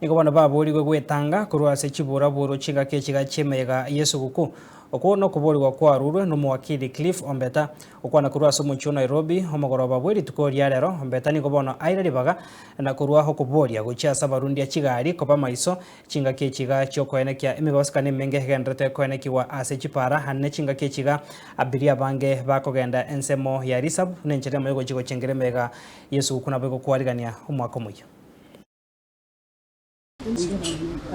Nigo bono baboorigwe gwetanga korwa ase chiburaburo chingaki echiga chi'emeyega y'esuguku. Okwo nokoboorigwa kwarurwe nomowakili Cliff Ombeta. Gokwana korwa ase omochie o Nairobi omogoroba bwe rituko ria rero, Ombeta nigo bono aire ribaga na korwa okoboria gochia ase abarundia chigari koba maiso chingaki echiga chi'okoenekia emebasukano emenge egenderete koenekigwa ase chipara ane chingaki echiga abiria abange bakogenda ensemo ya risabu nenchera emo yogochia gochengera emeyega y'esuguku nabo egokwarigania omwaka omoyia.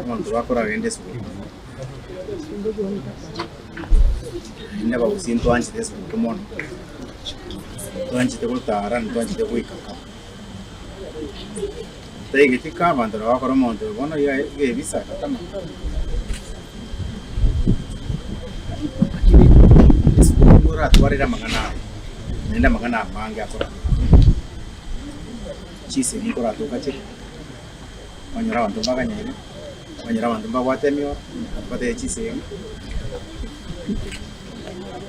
Abanto bakoragenda esukuru naende abagusii ntwanchete esukuru mono, ntwanchete gotara, ntwanchete goika ka. Taigeti ka abanto nabo bakora omonto oyo bono iga iga ebisa agatama. Lakini esukuru nigo oratwarire amang'ana aye, naende amang'ana amange akora chisegi nkoratoka chire. Kwanyora abanto mbaganyaire, kwanyora abanto mbabwate emioro, batebe chisegi,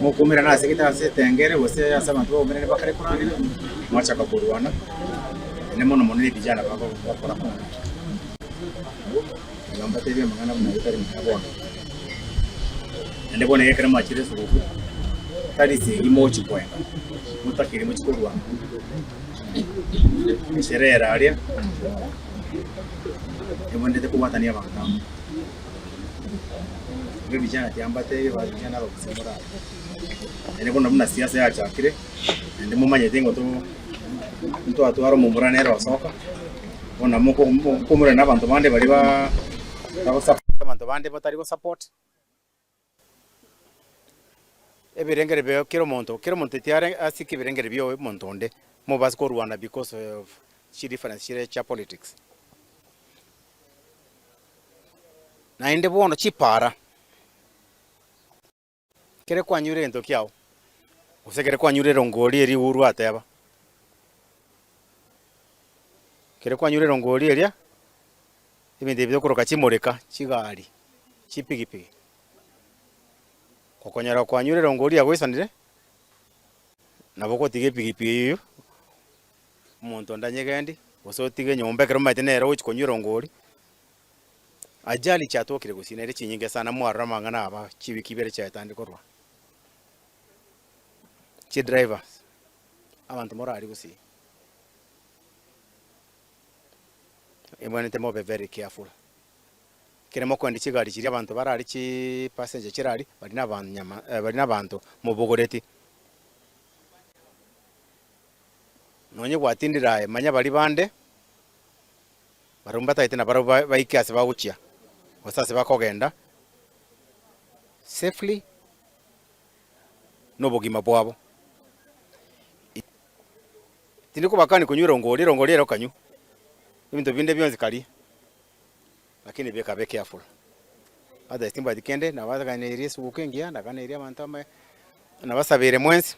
mokoumerana ase gete ase etenge ere gose ase abanto baumerane bakare koragera, mwachaka korwana, naende mono mono na ebijana bako bakora mono. Igo mbatebie amang'ana buna ayio tari maya bono. Naende bono iga ekero mwachire esuguku, tari segi mochi koenga, motakeire mochi korwana. Esherehe ere aria ebwenerete kobwatania abanto amo. Igo ebijana tiambatebie ba vijana abagusii morabe. Naende bono buna siasa yachakire, naende momanyete ng'a to ntwatwara omomura nere osoka, bono moko mokoumera na abanto bande baria ba bagosupport abanto bande batari gosupport. Ebirengeri bia kera omonto, kera omonto tiare asike ebirengeri bia omonto onde, mobase korwana because of chi difference chire chia politics. Naende bono chipara, ekere kwanyure egento kiago, gose ekere kwanyure erongori eria Uhuru ateba, ekere kwanyure erongori eria, ebinto ebi tokoroka chimoreka, chigari, chipigipigi. Okonyora kwanyure erongo oria agoisanire, nabo ogotiga epigipigi eyio, omonto onde anyegendi, gose otige enyomba ekero omanyete nere ogochi konywa erongo oria. Ajali chiatokire gusii nere chinyinge sana mwarora amang'ana aba chiwiki ibere chiaetande korwa. Chidrivers, abanto morari gusii, ebwenerete mobe very careful. Ekero mokoenda chigari chiria abanto barari chipassenger chirari, baria nabanyama baria nabanto mobogoreti. Nonye gwatindire aye, manya baria bande, barabwo mbatagete nabarabwo ba baike ase bagochia, gose ase bakogenda safely na obogima bwabo. Tindi kobakani konywa erongori, erongori ere okanywa, ebinto binde bionsi karia. Lakini beka be careful. Otherwise timbwati kende, nabaganeirie esuguku engiya, naganeirie abanto amaya, nabasabeire mwensi,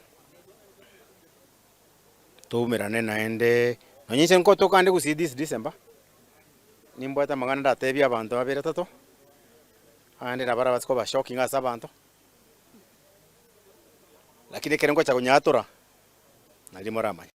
toumerane naende, nonye inche nkotoka ande gusii this December, nimbwate amang'ana ndatebie abanto babere batato, abande nabo barabase koba shocking ase abanto, lakini ekero ngocha konyatora, nario moramanye.